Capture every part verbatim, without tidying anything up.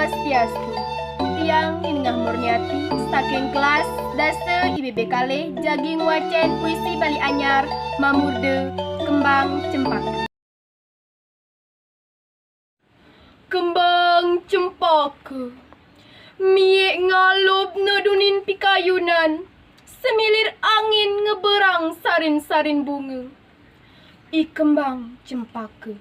Swastiastu. Tiang Ninengah Murniati saking kelas dasa I B B kalih jagi ngwacén puisi Bali anyar mamurda Kembang Cempaka. Kembang cempaka. Miik ngalub nedunin pikayunan, semilir angin ngeberang sarin-sarin bunga. I kembang cempaka.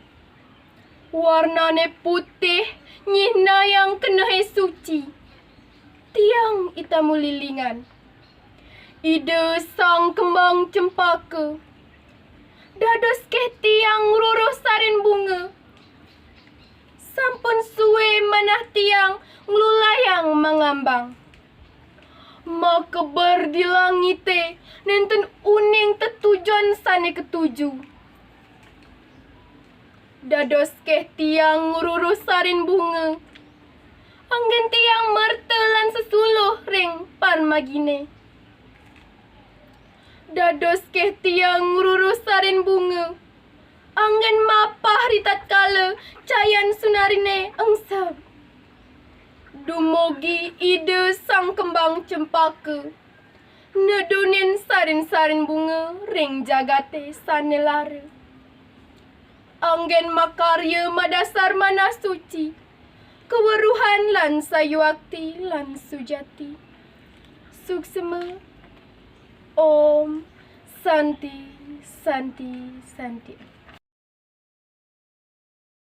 Warnané putih nyihnayang kenehé suci. Tiang I Tamu Lilingan. Ida Sang Kembang Cempaka. Dados ké tiang ngruruh sarin bunga. Sampun sué manah tiang nglulayang mangambang. Makeber di langité nénten uning tetujon sané ketuju. Dados ké tiang ngruruh sarin bunga. Anggén tiang merta lan sesuluh ring parmaginé. Dados ké tiang ngruruh sarin bunga. Anggén mapah ritatkala cayan sunariné engseb. Dumugi Ida Sang Kembang Cempaka. Nedunin sarin-sarin bunga ring jagaté sané lara. Anggén makarya madasar manah suci, kaweruhan lan sayuakti lan sujati. Suksma. Om Santi, Santi, Santi.